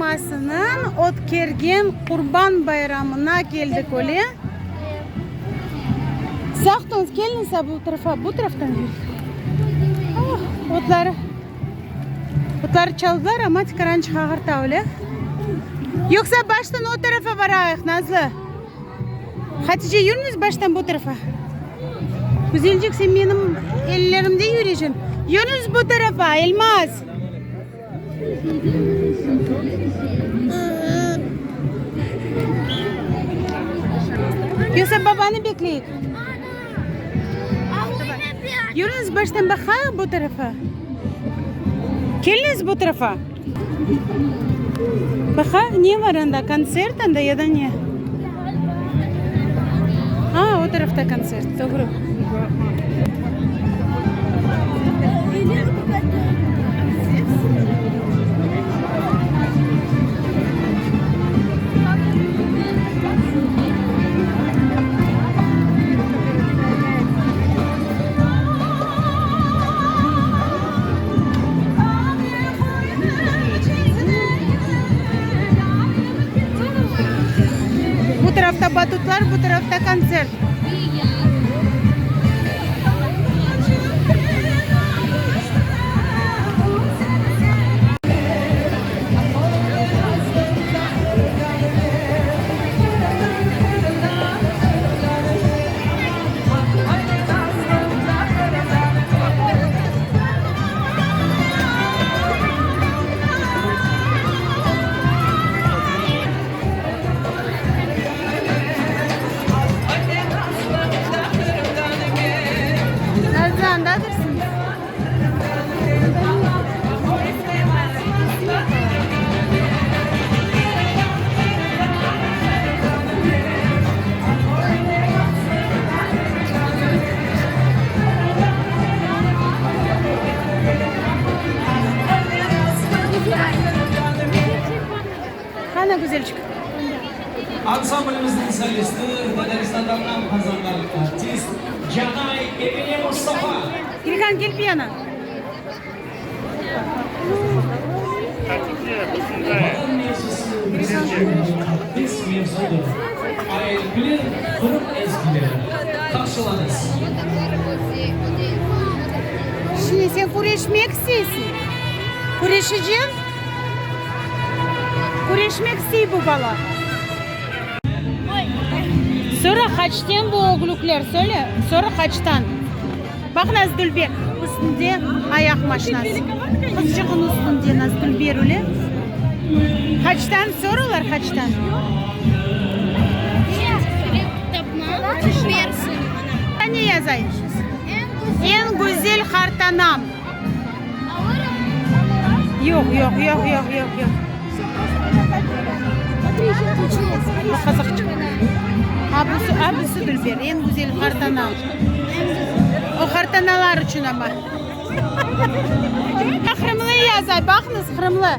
firmasınıñ ötkergen Qurban bayramına keldik, öyle? Sağ tuñız, keliñiz bu tarafa, bu taraftan yürüyik. Oh, otları, otları çaldılar, amma tikarançıq ağırta, öyle? Yoqsa baştan o tarafa barayıq, Nazlı? Hatice, yürüñiz baştan bu tarafa. Güzelcik, sen menim ellerimde yüreceñ. Yürüñiz bu tarafa, Elmaz. Yoqsa babanı bekleyik. Yürüñiz baştan baqayıq bu tarafa. Keliñiz bu tarafa. Baqayıq, ne bar anda, kontsert anda ya da ne? A, o tarafta kontsert, doğru. Bu tarafta batutlar, bu tarafta kontsert. Nazlı, andadırsıñız? Qana, güzelçik. Ansamblimizniñ solisti, Tataristandan nam qazanğan artist Canay Emine Mustafa. Ilhan, kel bu yana. Vatan mevzusı bizim içün muqaddes mevzudır. Aenkli Qırım ezgileri. Qarşılañız! Şimdi sen küreşmek isteysiñ? Küreşeceñ? Küreşmek istey bu bala. Sonra qaçten bu öglükler, söyle, sonra qaçtan? Baq nasıl dülber, üstünde ayaq maşinası. Qızçığın üstünde nasıl dülber öyle. Qaçtan soralar, qaçtan? Ne yazay? Eñ güzel qartanam. Yoq, yoq, yoq, yoq, yoq, yoq. Bu qazaqça. A busı, a busı dülber, eñ güzel qartanam. O qartanalar içün amma. Qırımlı yazay, baqıñız, qırımlı.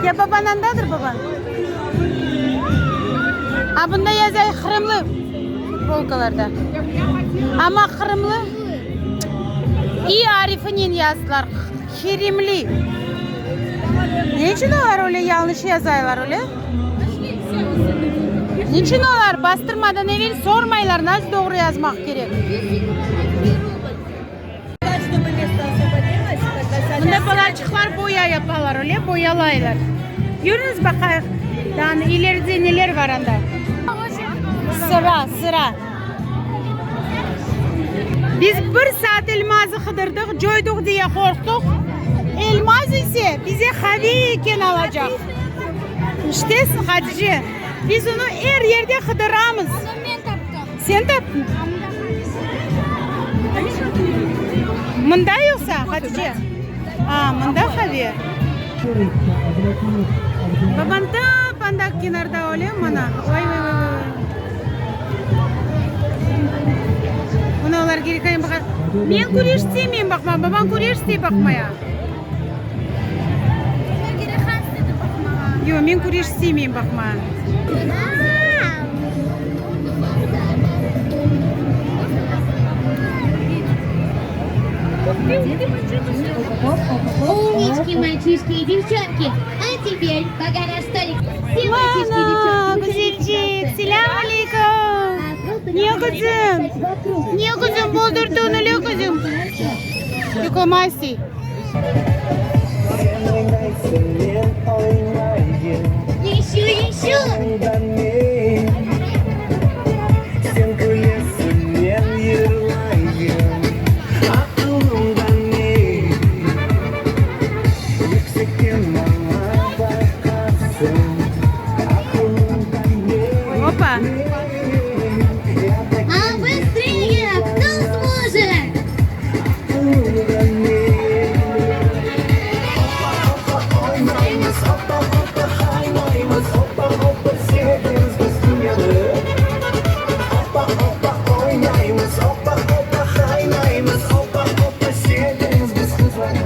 Ya baban andadır, baban? A bunda yazay qırımlı futbolkalarda. Amma qırımlı i arifinen yazdılar, Qirimli. Ne içün olar öyle yañlış yazaylar, öyle? Niçün olar bastırmadan evel sormaylar, nasıl doğru yazmaq kerek? Mında balaçıqlar boya yapalar, öyle, boyalaylar. Yürüñiz baqayıq, daa ileride neler bar anda. Sıra, sıra. Biz bir saat Elmazı qıdırdıq, coyduq diye qorqtıq. Elmaz ise bize qave eken alacaq. İştesiñ, Hatice, biz onı er yerde qıdıramız. Onı men taptım. Sen taptıñ? Mında yoqsa, Hatice? A, mında qave. Babam tap anda kenarda öyle, mana. Vay, vay, vay, vay. Mına olar kerek baqa. Men küreş istemeyim baqmağa, babam küreş istey baqmaya. Yoq, men küreş istemeyim baqmağa. Умнички, мальчишки и девчонки. А теперь, пока наш столик... Все мальчишки и Mana, девчонки, выходите, güzelcik, пожалуйста. selâm aleyküm. Ne qızım? Ne qızım, boldurtun öyle qızım. Yuqlamaysıñ. Sen oynaysıñ, men oynayım. Еще, еще! Men Sen külesiñ, men yırlayım. Aqılımda ne? Yüksekten maña baqasıñ. Aqılımda ne? Opa. А быстрее! Кто сможет? Aqılımda ne? Oynaymız, hoppa hoppa haynaymız, hoppa hoppa sevemiz biz dünyanı. Hoppa hoppa oynaymız, hoppa hoppa haynaymız, hoppa hoppa sevemiz biz qızlarnı.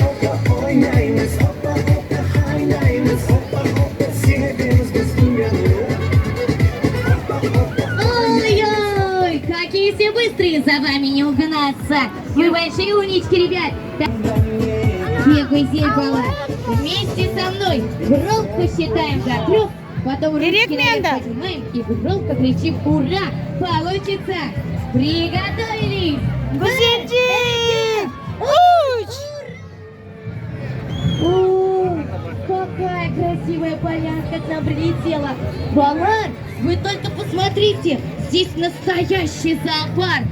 Hoppa hoppa oynaymız, hoppa hoppa haynaymız, hoppa hoppa sevemiz biz dünyanı. Ой-ой, какие все быстрые, за вами не угнаться. Вы большие умнички, ребят. Бегай, бала. Вместе со мной громко считаем до трех, потом ручки Direkt наверх Менда. поднимаем и громко кричим «Ура!» Получится! Приготовились! Güzelcik. Üç. О, какая красивая полянка к нам прилетела! Балар, вы только посмотрите, здесь настоящий зоопарк!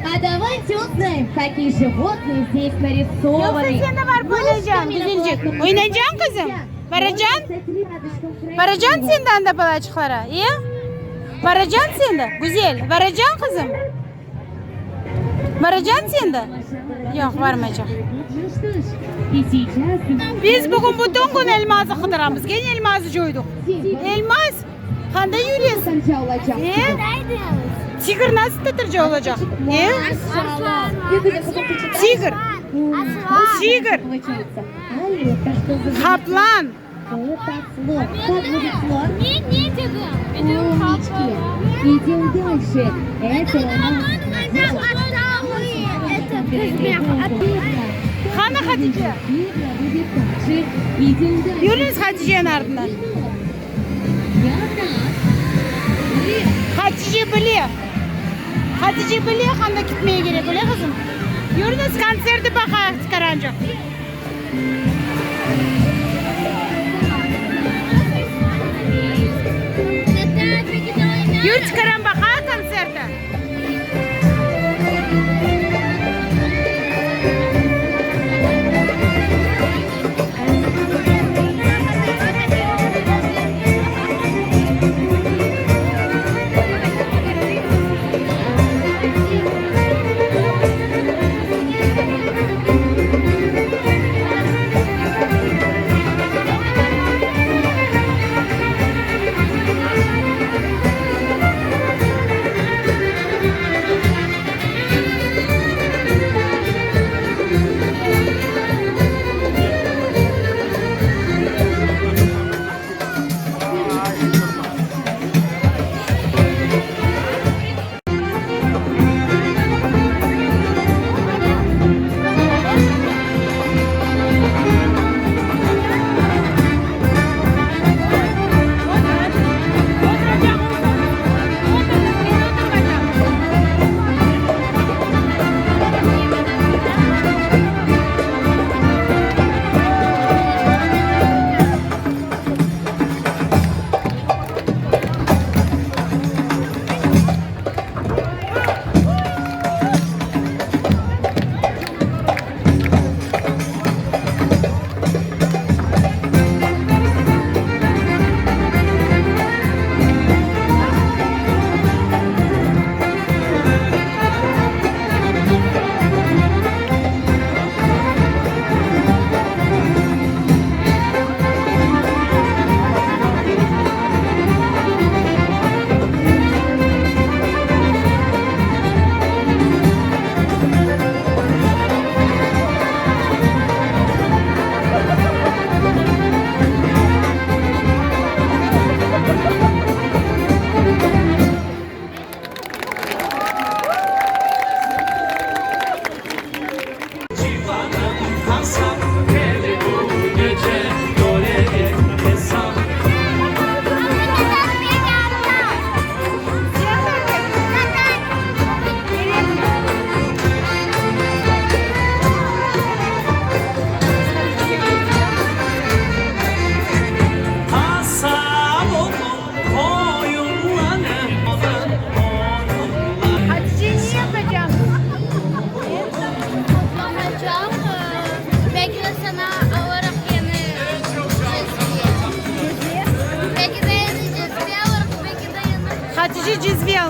А давайте узнаем, какие животные здесь нарисованы. Yoqsa sen de barıp oynayacañ, güzelcik. Oynayacañ qızım? Baracañ? Baracañ sen de anda balaçıqlara, e? Baracañ sen de, güzel. Baracañ qızım? Baracañ sen de? Yoq, barmaycaq. Ну что ж, и сейчас... Biz bugün bütün kün Elmazı qıdıramız. Gene Elmazı coydıq. Elmaz, qanda yüresiñ? E? Tigr nasıl tıtırca olacaq? E? Tigr. Tigr. Qaplan. Это слон. Как будет слон? Умнички. Идем дальше. Это у нас... Qani Hatice. Верно, будет так же. Идем дальше. Yürüñiz Haticeniñ artından. Я одна. Hatice bile. Hatice bile qanda ketmege kerek, öyle qızım? Yürüñiz kontserti baqayıq tikaranca. Yür tikaran baqayıq kontserti.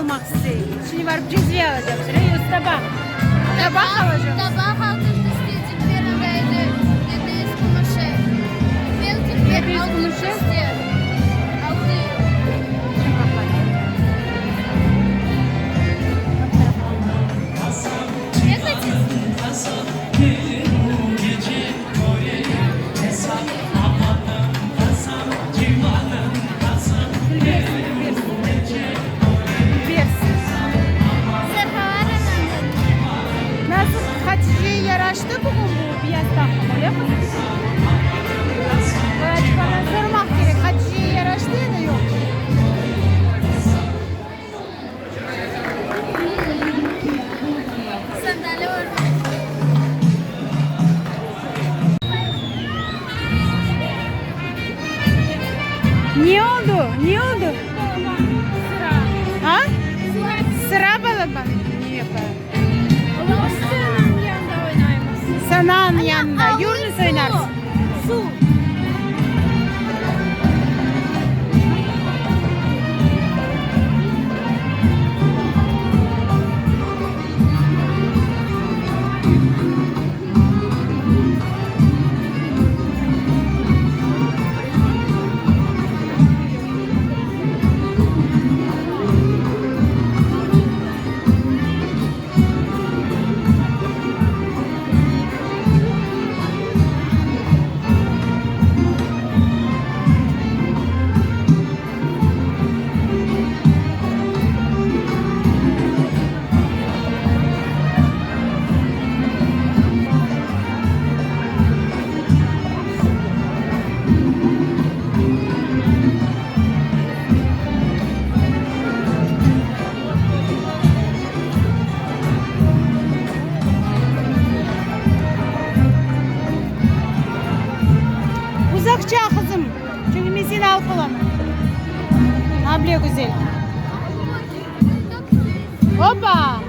almaq istey. Şimdi barıp cezve alacaqmız. Yoqsa tabaq. Tabaq alacaqmız. Tabaq altın tüste dülber anda edi, 700 kümüşe. Dülber, dülber, 700 altın kümüşe? tüste. Altın. Ne хотите? Dülber. Serhalar ananın. Nasıl Hatice'ye yaraştı bugün bu beyaz taqım, öyle mi? Bana sormaq kerek, Hatice'ye yaraştı ya da yoq? Sandalye var. Ne oldu? Ne oldu? Ha? Sıra balaban. Ne yapalım? Sananın yanında oynaymız. Sananın yanında. Yürünüz oynarsın. Su. Uzaqça qızım. Çünki men seni alıp olamam. Able güzel. Опа!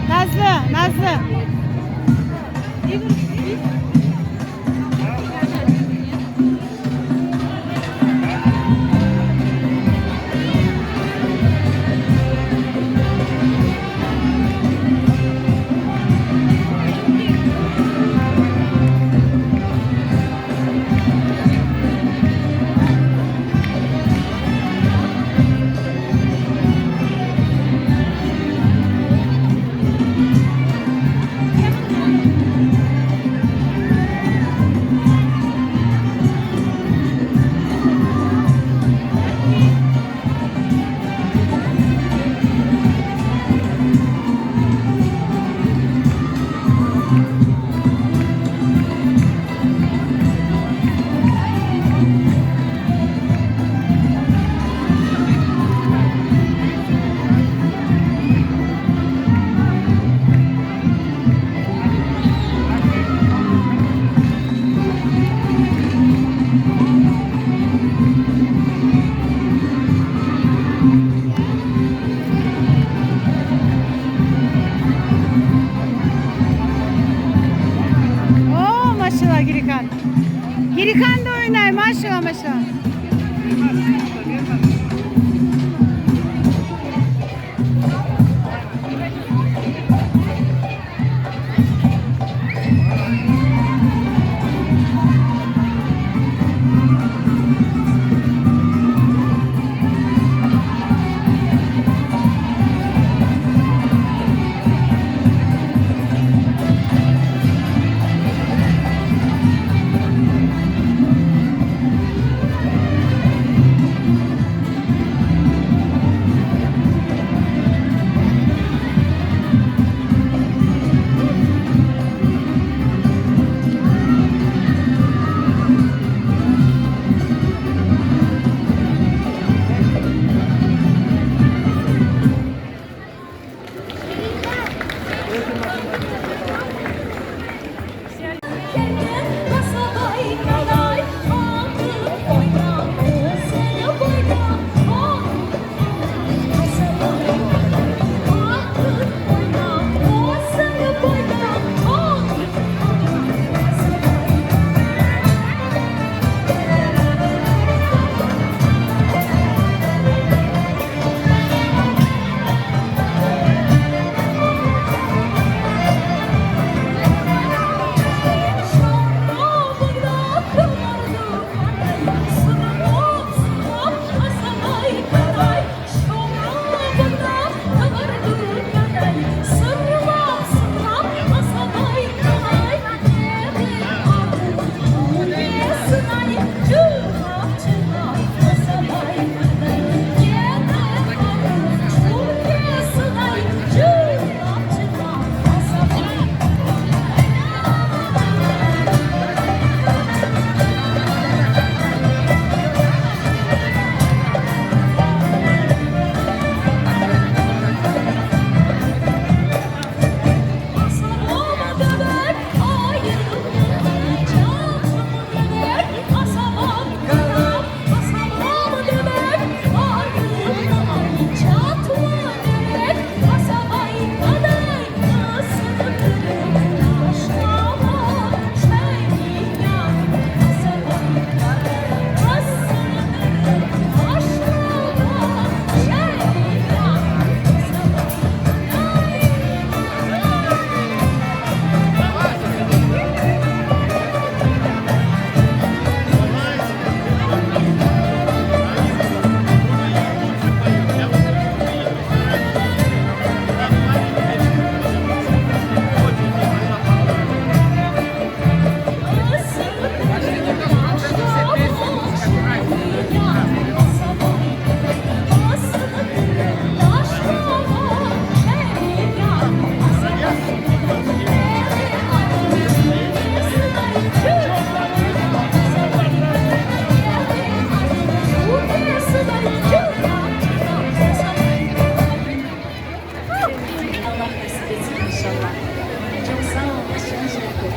Nazlı, Nazlı. Oo maşallah Girikan. Girikan da oynay maşallah maşallah.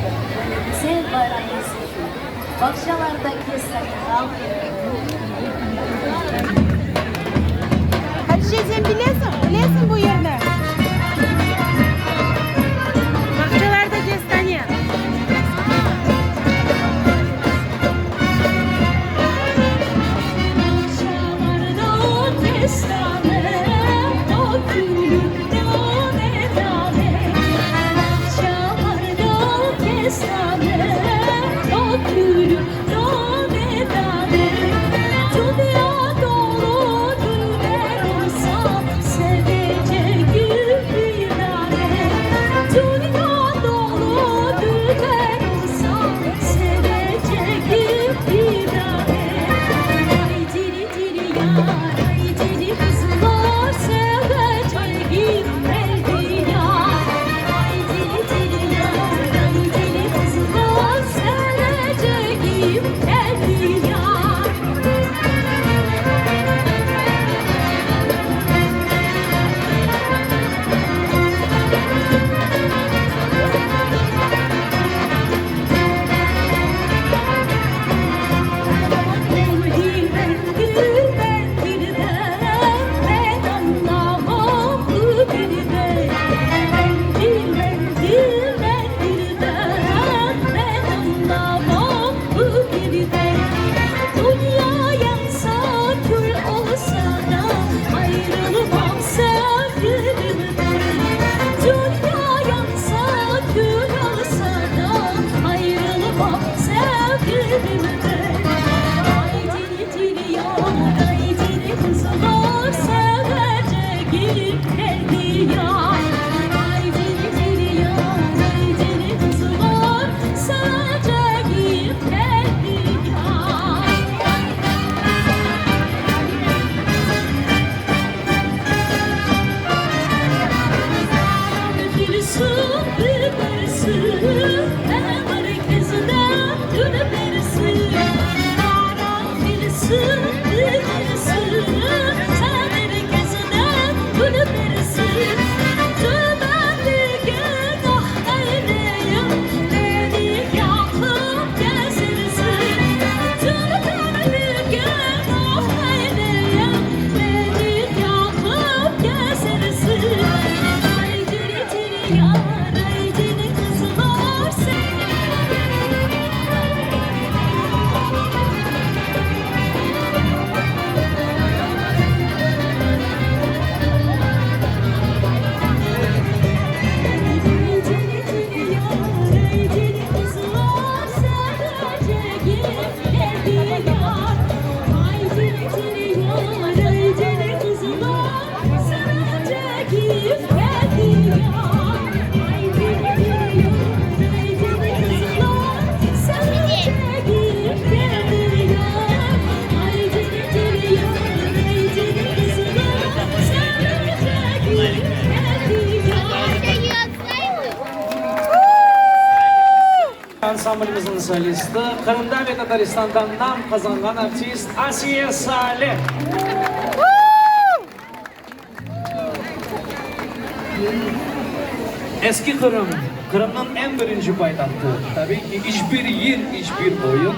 Böyle güzel bayramımız içün bağçalardaki saña Hatice, sen bilesiñ, bilesiñ bu yerni? Bağçalarda kestane. Ansamblimizniñ solisti, Qırımda ve Tataristanda nam qazanğan artist Asiye Sale. Eski Qırım, Qırımnıñ eñ birinci paytahtı. Tabiiy ki, iç bir yır, iç bir oyun.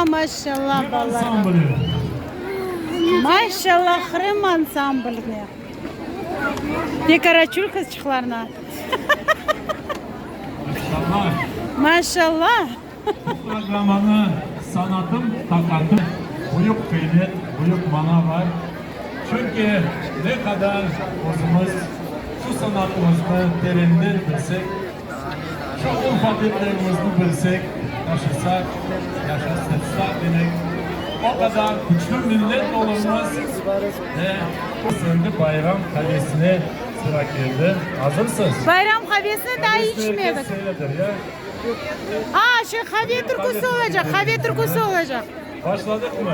Maşallah balalarğa. Ansambli. Maşallah Qırım ansambline. Ve Karaçül qızçıqlarına. Maşallah. Maşallah. Bu programmanı sanatım taqatı büyük qıymet, büyük mana bar. Çünki ne qadar özümiz şu sanatımıznı terenden bilsek, şu urf-adetlerimizni bilsek, taşısaq, yaşastsaq demek, o qadar küçlü millet olurmız ve endi bayram qavesine sıra keldi. Azırsız? Bayram qavesini daa içmedik. Seyredir ya. Aa, şey qave türküsi olacaq, qave türküsi olacaq. Başladıq mı?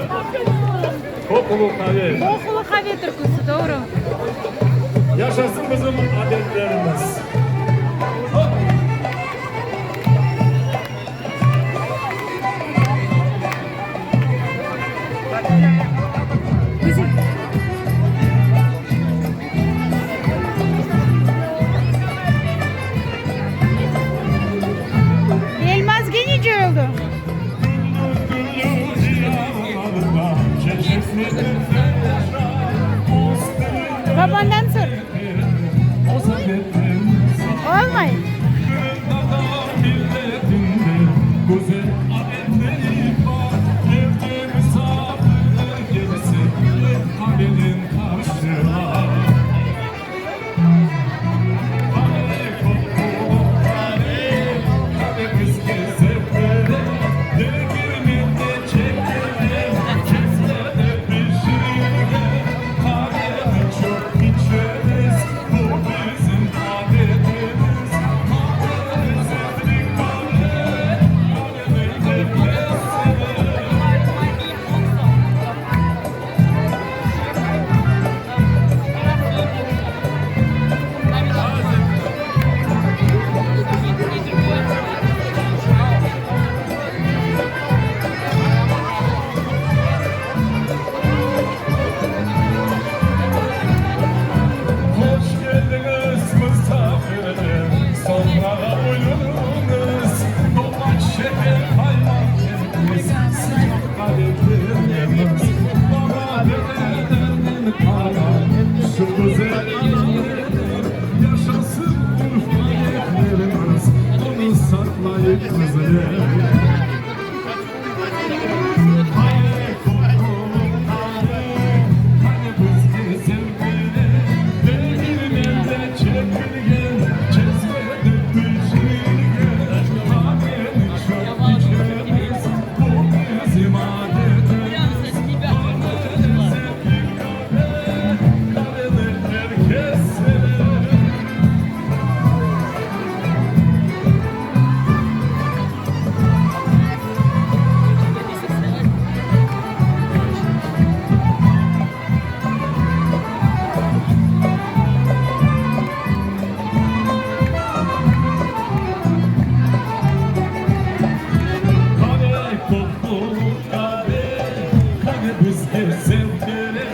Qoqulu qave. Qoqulu qave türküsi, doğru. Yaşasın bizim adetlerimiz. Hop! Güzel. Elmaz gene coyuldı. Babandan sor. Olmay. Güzel adetleri var Evde misafir gelirse Kahvenin karşılar Kahve kokulu kahve Kahve biz gezeflere Değirmende çekelim Cezvede pişirirken Kahveni çok içeriz Bu bizim adetimiz Kahve lezzetli kahve Kahveni herkes sever. Hoş geldiniz misafirler, sofraya buyurunuz. Domaç, şeker, kaymak yeriniz, sıcak kahvelerimiz. Baba dededen kalan şu güzel adetler, yaşasın urf adetlerimiz, onu saklayıp bize. Haydi kokulu kahve, hadi biz gezelim. Değirmende çekirge, cezvede pişirirken, kahveni çok içeriz, bu bizim adetimiz. Kahve lezzetli kahve, kahveni herkes sever. Kahve kokulu kahve, kahve biz gezenlere,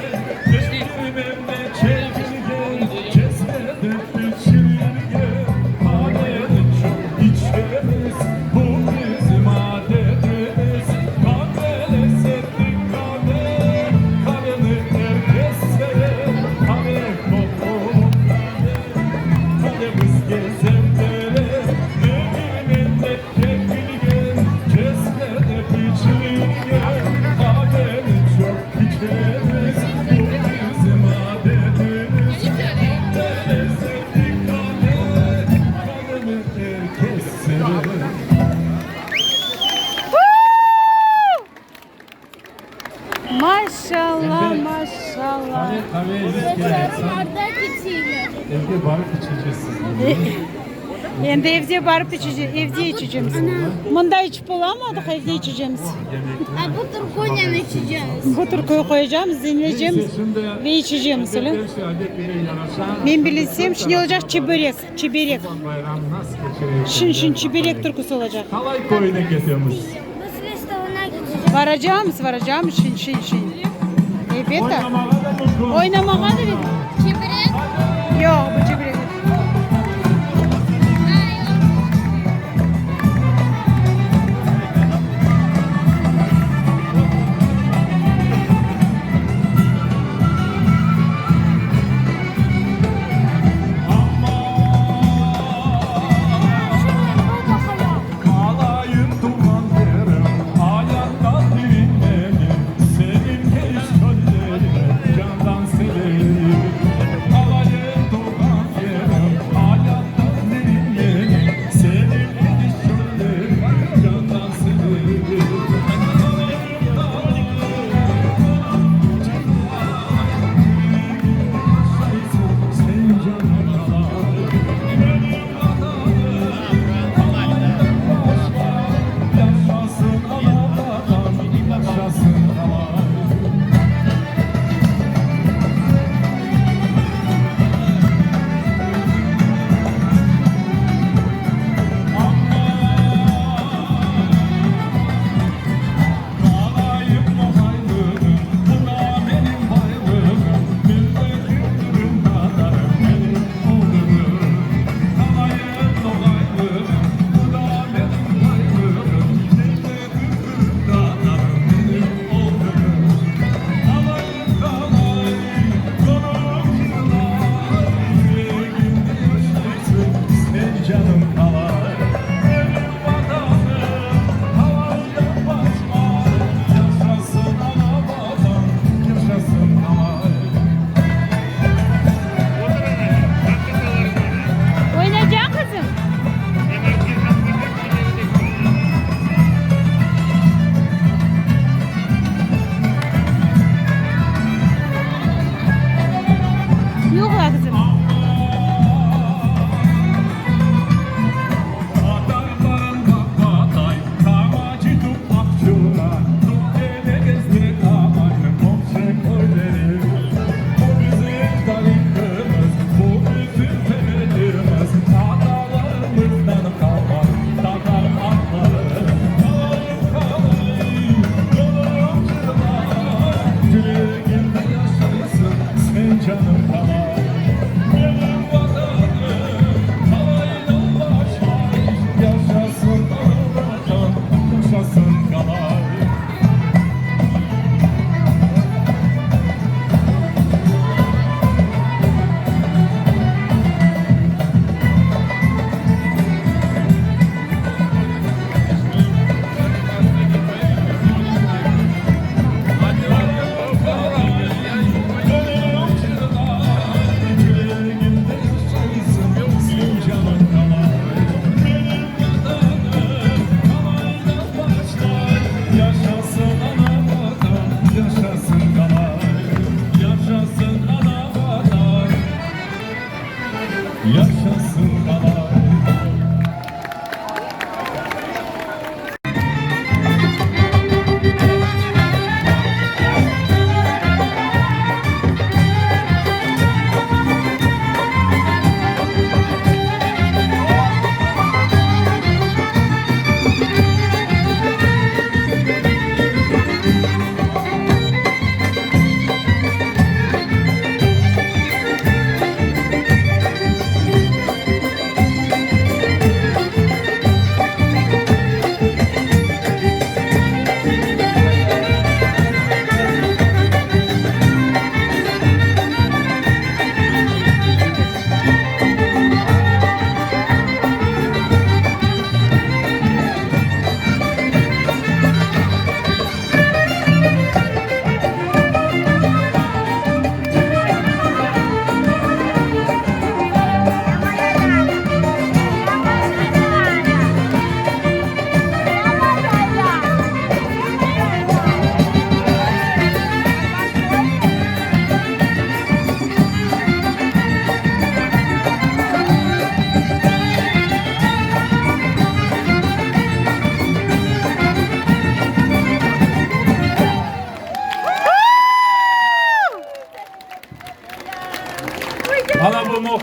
Değirmende çekirge, cezvede pişirirken, Kahveni çok içeriz, bu bizim adetimiz. Kahve lezzetli kahve, kahveni herkes sever. Kahve kokulu kahve, kahve biz gezenlere, Değirmende çekirge, cezvede pişirirken, Kahveni çok içeriz, bu bizim adetimiz. Kahve lezzetli kahve, kahveni herkes sever. Maşallah, maşallah. Kahve, kahve yüz kere insan evde barıp içeceksiniz. Endi evde barıp içece, evde içecemiz. Mında içip olamadıq, evde içecemiz. A bu türkünen içeceğiz. Bu türküyü qoyacağımız, diñleycemiz ve içecemiz. Öyle? Men bilsem, şimdi olacaq çeberek, çeberek. Bayram nasıl geçirecek? Şin şin çeberek türküsi olacaq. Talay köyüne ketemiz. Biz restorana gideceğiz. Varacağımız, varacağımız, şin şin şin. Elbette. Oynamağa da mümkün. Oynamağa da bir. Çeberek. Yoq, bu çeberek. Ha, yoq.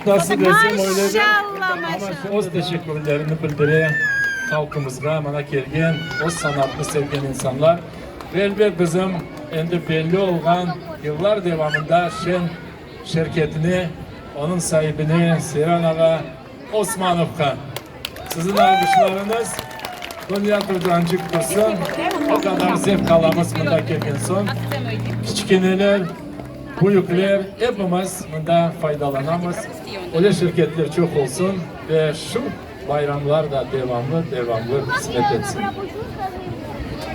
Nasıl desem öyle de, Maşallah, amma maşallah. öz teşekkürlerini bildire halqımızğa, mına kelgen, öz sanatnı sevgen insanlar. Ve elbet bizim endi belli olğan yıllar devamında Şen şirketine, onıñ saibine Seyran ağa Osmanovqa. Siziñ alğışlarıñız dünya turğancıq tursun, o qadar zevq alamız mında kelgen soñ. Kiçkeneler, büyükler, epimiz mında faydalanamız. Öyle şirketler çoq olsun ve şu bayramlar da devamlı, devamlı qısmet etsin.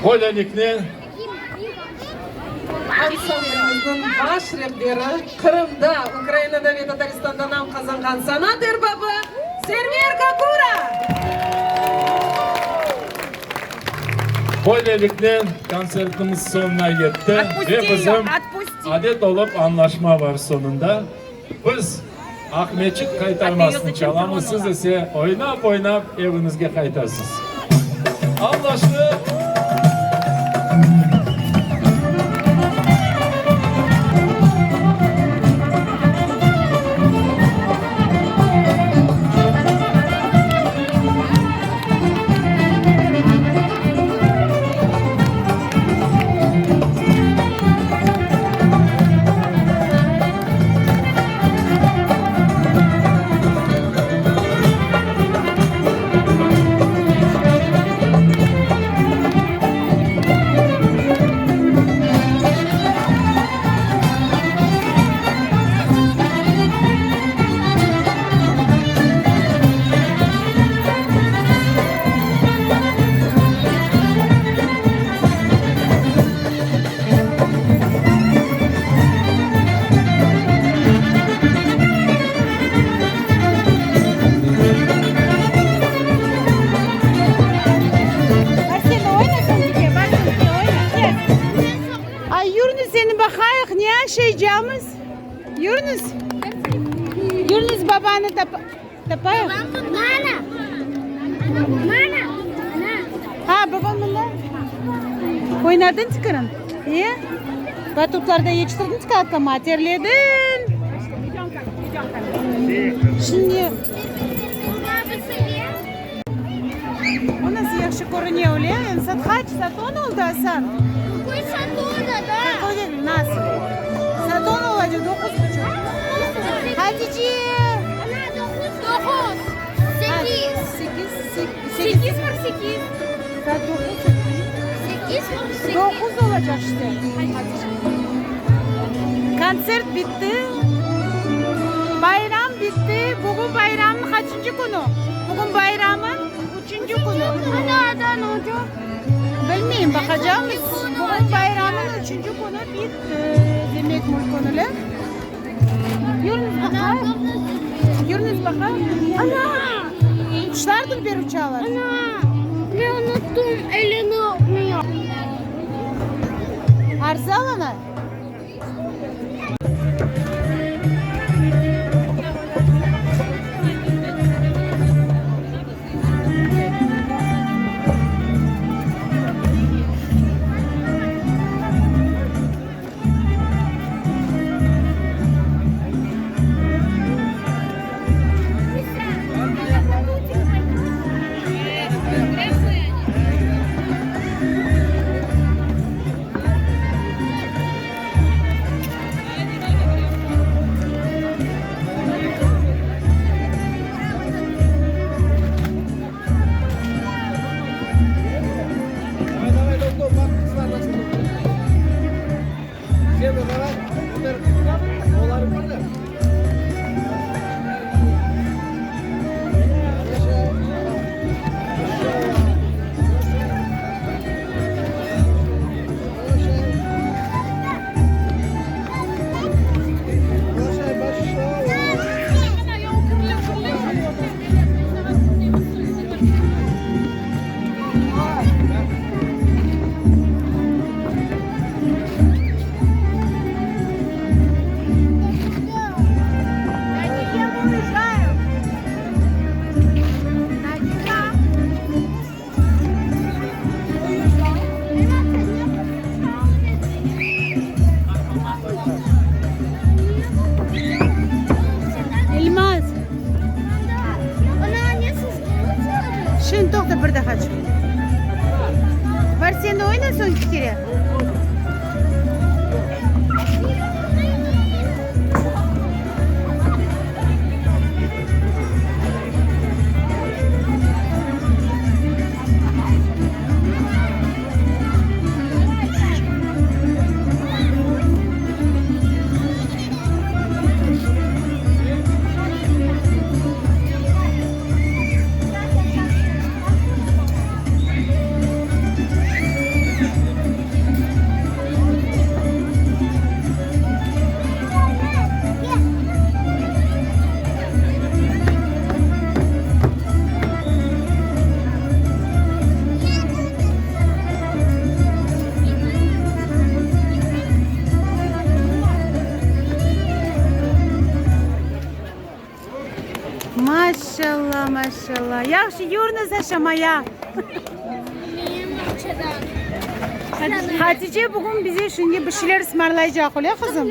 Böyleliknen. Ansamblimizniñ baş rehberi, Qırımda, Ukrainada ve Tataristanda nam qazanğan sanat erbabı Server Kakura! Böyleliknen kontsertimiz soñuna yetti ve bizim adet olıp añlaşma bar soñunda. Biz Aqmeçit qaytarmasını çalamız, siz ise oynap-oynap eviñizge qaytasız. Añlaştıq? Ay, yürüñiz, seni baqayıq, ne aşaycamız? Yürüñiz. Yürüñiz, babanı tapayıq. Mana. Mana. Ha, babam mında. Oynadıñ tikirim? E? Batutlarda yetiştirdiñ tiki atlama, terlediñ. Şimdi O nasıl yahşı körüne öyle? Endi saat qaç? Saat on oldı, Asan. Какой saat on, da? Какой degil, nasıl? Saat on olacaq, doquz buçuq. Hatice! Ana, doquz. Doquz. Sekiz. Sekiz. 8.48. Saat doquz. 8.48. Doquz olacaq işte. Kontsert bitti. Bayram bitti. Bugün bayramnıñ qaçıncı künü? Bugün bayramnıñ üçünci künü. Anadan olacaq. Bilmeyim, baqacaqmız. Bugün bayramnıñ üçünci künü bitti. Demek mümkün öyle. Yürüñiz baqayıq. Yürüñiz baqayıq. Ana! Quşlar dülber uçalar. Ana! Men unuttım elini öpmeye. Arzı ana. Maşallah. Yahşı, yürüñiz aşamaya. Hatice bugün bize şimdi bir şeyler ısmarlaycaq, öyle qızım?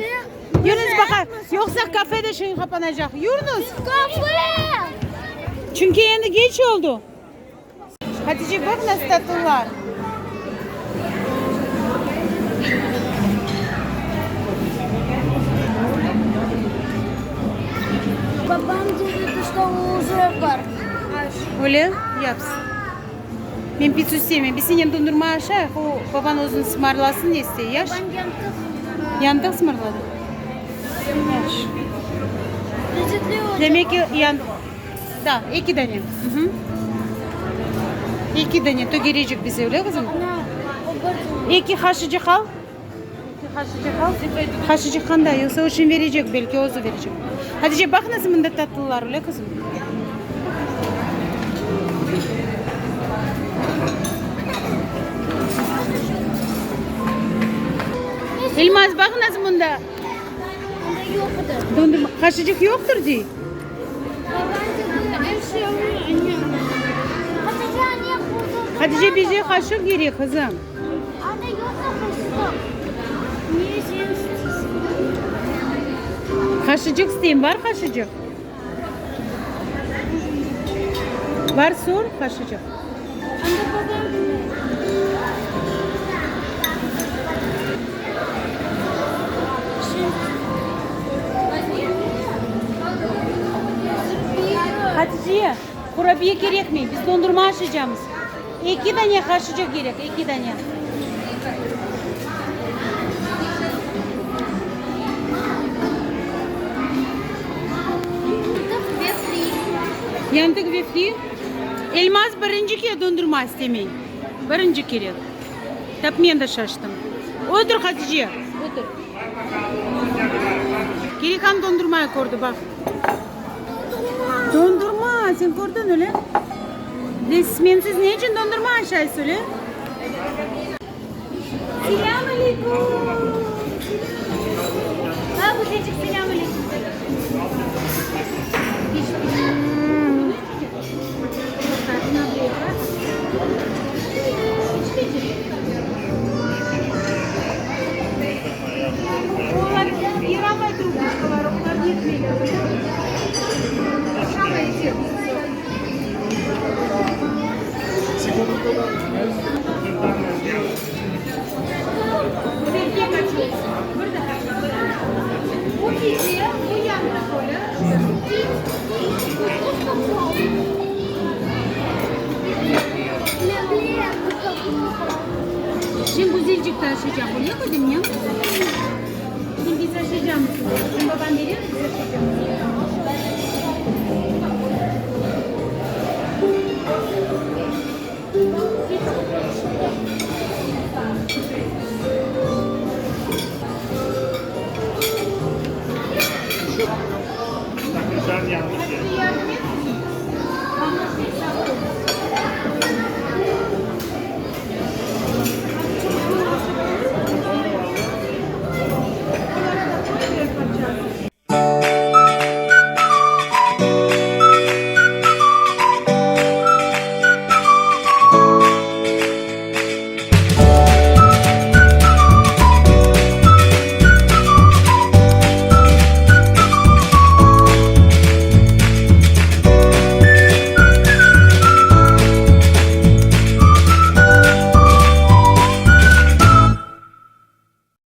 Yürüñiz baqayıq. Yoqsa kafe de şimdi qapanacaq. Yürüñiz. Kafe! Çünki endi keç oldu. Hatice, baq nasıl tatlılar. Babam dedi, что уже bar. Öyle? Yapsın. Men pitsa istemeyim. Biz senen dondurma aşayıq, o baban özüni sımarlasın ne istey, yaş? Babam yantıq. Yantıq sımarladı? Yaş. Lezzetli olacaq. Demek ki, yan... Da, eki dane. Hı-hı. Eki dane tögerecik bize, öyle qızım? Ana, o bir Eki qaşıcıq al. Eki qaşıcıq al. Qaşıcıq qanday? Yoqsa o şimdi verecek, belki özü verecek. Hatice, baq nasıl mında tatlılar, öyle qızım? Elmaz, baq nasıl mında. Anda yoq edi. Dondurma. Qaşıcıq yoqtır dey. Babam dedi, er şey anne. Hatice, anne, bu Hatice, bize qaşıq kerek, qızım. Anda yoq qaşıq. Ne sen isteysiñ? Qaşıcıq isteyim. Bar qaşıcıq? Bar sor qaşıcıq. Anda babam dedi. Hatice, qurabiye kerekmey. Biz dondurma aşaycamız. Eki dane qaşıcıq kerek, eki dane. Yantıq vefli. Elmaz birinci kere dondurma istemey. Birinci kere. Tap men de şaştım. Otur, Hatice, otur. Kerihan dondurmayı kördi, baq. Dondurma, sen kördiñ, öyle? Mensiz ne içün dondurma aşaysız, öyle? Selâm aleyküm! Ha, Güzelcik, selâm aleyküm! Olar yaramay trubочkalar, olar yetmeyler. Aşamay Güzel pek açıq. Bir daa. Bu pide, bu yantıq öyle. Şimdi güzelcik de aşaycaq. Öyle qızım, ne? Şimdi biz aşaycamız. Şimdi babam berer, biz aşaycamız.